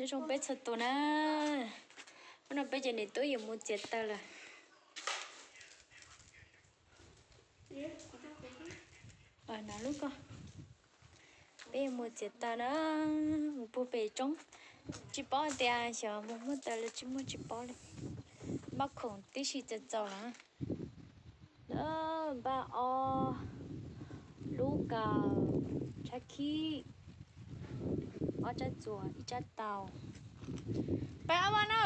Nyob zoo peb txhua tus na, hnub no peb cov niam tub yuav mus txiav taws lawm. Peb yuav mus txiav taws na, mus puag pem roob, tsis paub tias xyov mus muaj taws los tsis muaj tsis paub li. Npaj khoom tib si txaus txaus na. Npaj ob lub kaus, tsab khib, ob tsab txuas, ib tsab taus. Peb ob vaj na.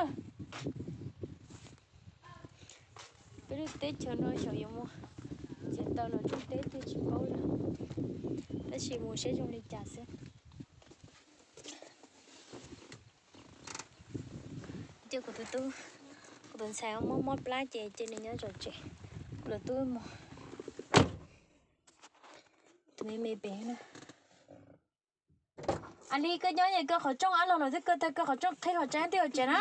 Peb lub teb chaws no xyov yuav mus txiav taws los tsis teb twg tsis paub li, tab sis mus saib zoo li cas xwb. Cia kuv tus tub, kuv tus ntxhais mob mob plab ces cia nws nyob tom tsev, kuv tus tub mus. Tus me me pem na. Aw li koj nyob es koj qhov rooj ab los lawm thiab koj tag koj qhov rooj qhib qhov tseeb twb ua tsev na.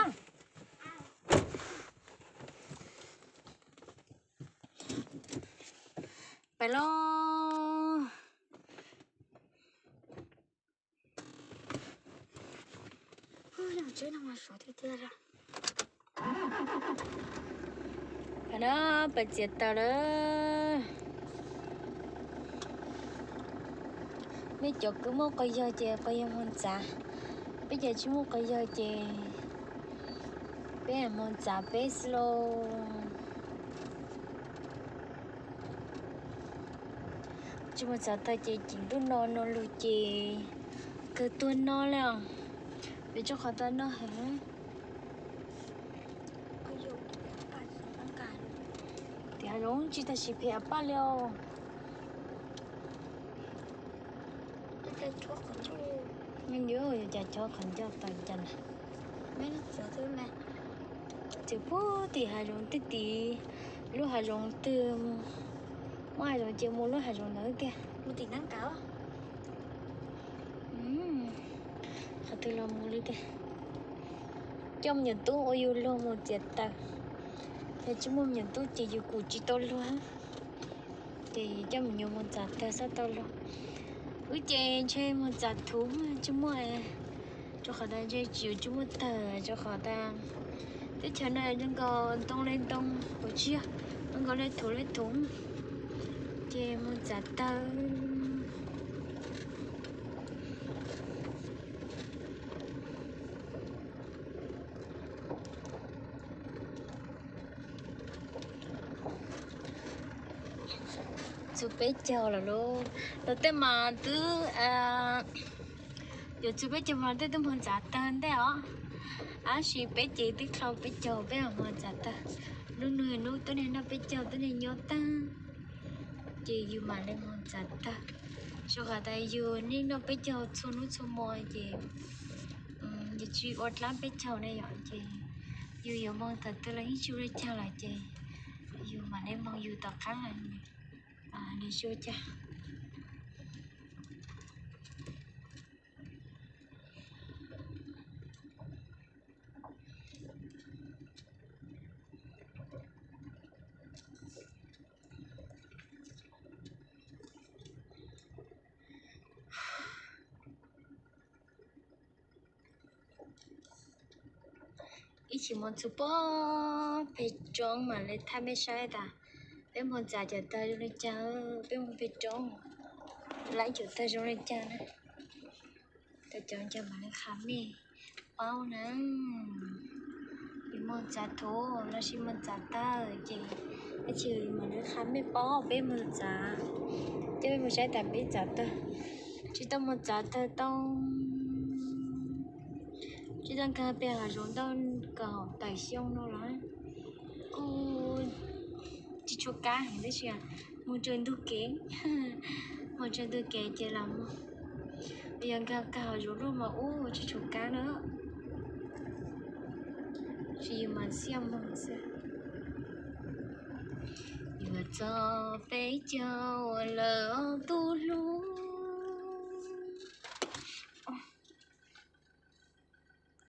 Pem los. Peb txiav taws lawm. Nej cov kwv muaj quas yawg ces quas yawg mus txav, peb cov tsis muaj quas yawg ces peb mus txav peb xwb lauj. Tsis mus txav taws ces cim ntuj no no lug ces kawg tuag no li os. Vim rau qhov taws no heev. Tias hav zoov tsis tag sim phem paj li os. Yog cas chob qhov ncauj tas cas na. Txiav puag tim hav zoov twg tid, lub hav zoov twg muaj hav zoov ces mus lub hav zoov ntawd tiag. Qhov twg los mus li tiag. Coj me nyuam tub ua yus luag mus txiav taws, yog tsis muaj me nyuam tub ces yus kuj tsis tau luag. Ces coj me nyuam mus txav taws xwb tau luag. Wb ces ntshe mus txav thuv tsis muaj, rau qhov tas ntshe tsis yuav tsis muaj taws rau qhov tas teb chaws no zoo nkaus ntoo li ntoo, kuv tsis yog, zoo nkaus li thuv li thuv, ces mus txav taws. Txug peb caug lawm lauj, los tej mas twb, yuav txug peb caug mas tej twb mus txav taws ntej os. Tab sis peb ces twb dlhau peb caug peb mam mus txav taws. Hnub no hnub tuab neeg noj peb caug tuab neeg nyob tag, ces yus mam li mus txav taws. Rau qhov tas yus neej noj peb caug txhua hnub txhua hmo ces yus tsis ua dlaab peb caug ne yom, ces yus yuav mus thaum twg los yeej tsis ua li cas lawm ces yus mam li mus yus tom qab lawm, nws tsis ua cas. Ib chim mus txug puag pem roob mam li thaij mej saib tas peb mus txav cov taws zoo li cas, peb mus pem roob lawv cov taws zoo li cas na. Cov cov mam li qha mej paub na. Yus mus txav thuv los sis mus txav taws ces ib chim mam li qha mej paub peb mus txav, coj mej mus saib tas peb txav taws. Tsis tau mus txav taws tau, tsis tau nkag pem hav zoov tau kaum tawm xyoo no los kuj tsis tshua kab heev tab sis mus raws ntug kev, mus raws ntug kev ces los mus. Yog nkag kag hav zoov luaj mas ub tsis tshua kab na. Tsis yus mas xiab moog xwb. Yuav txog peb caug lawm ob tug hlub.